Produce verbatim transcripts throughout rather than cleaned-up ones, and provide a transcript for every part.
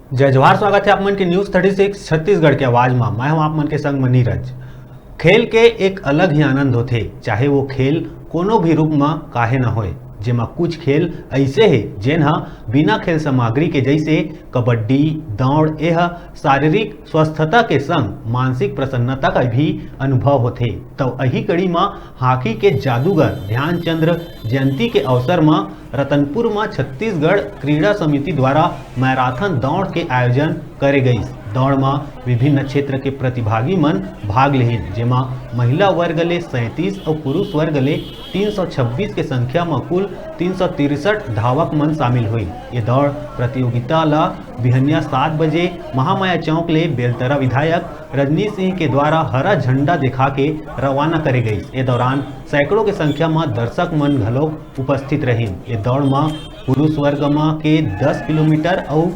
जय जोहार, स्वागत हे आप मन के News Thirty Six छत्तीसगढ़ के आवाज म। मैं हूं आप मन के संग म नीरज। खेल के एक अलग ही आनंद होथे, चाहे वो खेल कोनो भी रूप म काहे न होय, जेमा कुछ खेल अइसे हे, जेन ह बिना खेल सामग्री के, जैसे कबड्डी, दौड़, एह शारीरिक स्वस्थता के संग मानसिक प्रसन्नता का भी अनुभव होथे। तो अही कड़ी म हॉकी के जादूगर ध्यानचंद्र जयंती के अवसर म रतनपुर म छत्तीसगढ़ क्रीड़ा समिति द्वारा मैराथन दौड़ के आयोजन करे गइस। दौड़ म विभिन्न क्षेत्र के प्रतिभागी मन भाग लेहिन, जेमा महिला वर्ग ले सैंतीस अउ पुरुष वर्ग ले तीन सौ छब्बीस के संख्या म कुल तीन सौ तिरसठ धावक मन शामिल होइस। ये दौड़ प्रतियोगिता ल बिहनिया सात बजे महामाया चौक ले बेलतरा विधायक रजनीश सिंह के द्वारा हरा झंडा दिखा के रवाना करे गइस। ये दौरान सैकड़ों के संख्या म दर्शक मन घलोक उपस्थित रहिन। ये दौड़ म पुरुष वर्ग म के दस किलोमीटर अउ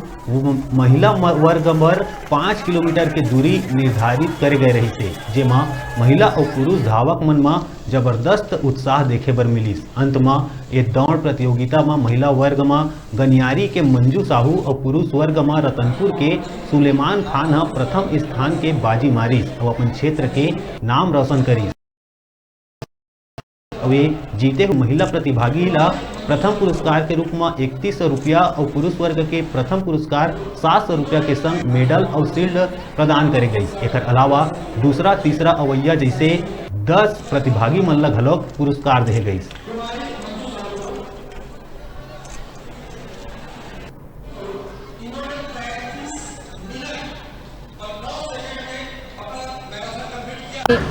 महिला म-, वर्ग बर पाँच किलोमीटर के दूरी निर्धारित करे गए रहिसे, जेमा महिला अउ पुरुष धावक मन म जबरदस्त उत्साह देखे बर मिलिस। अंत म ये दौड़ प्रतियोगिता म महिला वर्ग म गनियारी के मंजू साहू अउ पुरुष वर्ग म रतनपुर के सुलेमान खान ह प्रथम स्थान के बाजी मारिस अउ अपन क्षेत्र के नाम रोशन करिस। अउ ये जीते हुए महिला प्रतिभागी ला प्रथम पुरस्कार के रूप म इकतीस सौ रुपया अउ पुरुष वर्ग के प्रथम पुरस्कार सात सौ रुपया के संग मेडल अउ शील्ड प्रदान करे गइस। एकर अलावा दूसरा, तीसरा अवैया जैसे दस प्रतिभागी मन ला घलोक पुरस्कार देहे गइस।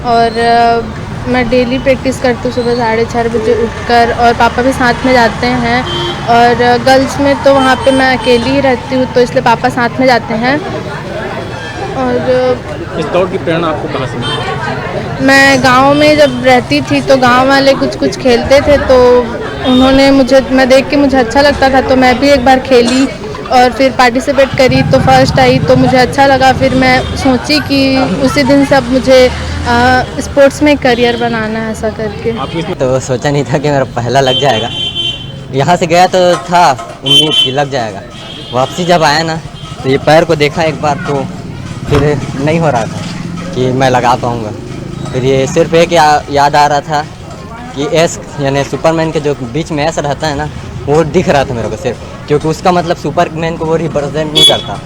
और अ, मैं डेली प्रैक्टिस करती हूँ सुबह साढ़े चार बजे उठकर, और पापा भी साथ में जाते हैं। और अ, गर्ल्स में तो वहाँ पे मैं अकेली ही रहती हूँ, तो इसलिए पापा साथ में जाते हैं। और अ, इस दौड़ की प्रेरणा आपको कहाँ से मिली? मैं गांव में जब रहती थी, तो गांव वाले कुछ कुछ खेलते थे, तो उन्होंने मुझे, मैं देख के मुझे अच्छा लगता था, तो मैं भी एक बार खेली और फिर पार्टिसिपेट करी, तो फर्स्ट आई, तो मुझे अच्छा लगा। फिर मैं सोची कि उसी दिन से अब मुझे स्पोर्ट्स में करियर बनाना है, ऐसा करके। आपको इसमें तो सोचा नहीं था कि मेरा पहला लग जाएगा। यहाँ से गया तो था उम्मीद कि लग जाएगा, वापसी जब आया ना, तो ये पैर को देखा एक बार, तो फिर नहीं हो रहा था कि मैं लगा पाऊँगा। फिर ये सिर्फ एक या, याद आ रहा था कि एस यानी सुपरमैन के जो बीच में एस रहता है ना, वो दिख रहा था मेरे को सिर्फ, क्योंकि उसका मतलब सुपरमैन को वो रिप्रेजेंट नहीं करता।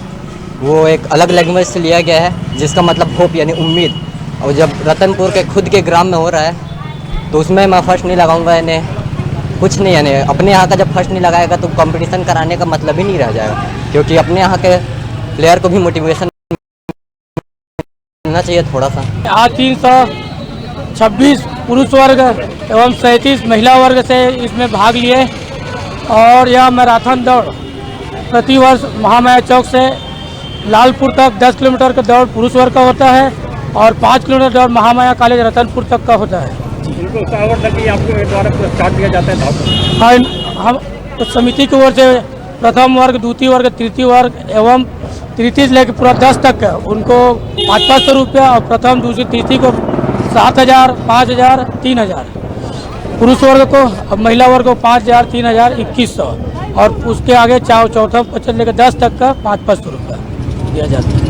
वो एक अलग लैंग्वेज से लिया गया है, जिसका मतलब होप यानी उम्मीद। और जब रतनपुर के खुद के ग्राम में हो रहा है, तो उसमें मैं फर्स्ट नहीं लगाऊंगा यानी कुछ नहीं, यानी अपने यहाँ का जब फर्स्ट नहीं लगाएगा, तो कंपटीशन कराने का मतलब ही नहीं रह जाएगा, क्योंकि अपने यहाँ के प्लेयर को भी मोटिवेशन मिलना चाहिए थोड़ा सा। आज तीन सौ छब्बीस पुरुष वर्ग एवं सैंतीस महिला वर्ग से इसमें भाग लिए और यह मैराथन दौड़ प्रतिवर्ष महामाया चौक से लालपुर तक दस किलोमीटर का दौड़ पुरुष वर्ग का होता है और पाँच किलोमीटर दौड़ महामाया कॉलेज रतनपुर तक का होता है। बिल्कुल, उसका अवार्ड लगी आपके द्वारा पुरस्कार दिया जाता है धावकों को। हाँ, इन-, हम उस समिति की ओर से प्रथम वर्ग, द्वितीय वर्ग, तृतीय वर्ग एवं तृतीय से लेकर पूरा दस तक का उनको पाँच पाँच सौ रुपया और प्रथम, दूसरी, तृतीय को सात हज़ार, पाँच हज़ार, तीन हज़ार। पुरुष वर्ग को, अब महिला वर्ग को पाँच हज़ार, तीन हज़ार, इक्कीस सौ और उसके आगे चार, चौथा, पच्चीस लेकर दस तक का पाँच पाँच सौ रुपया दिया जाता है।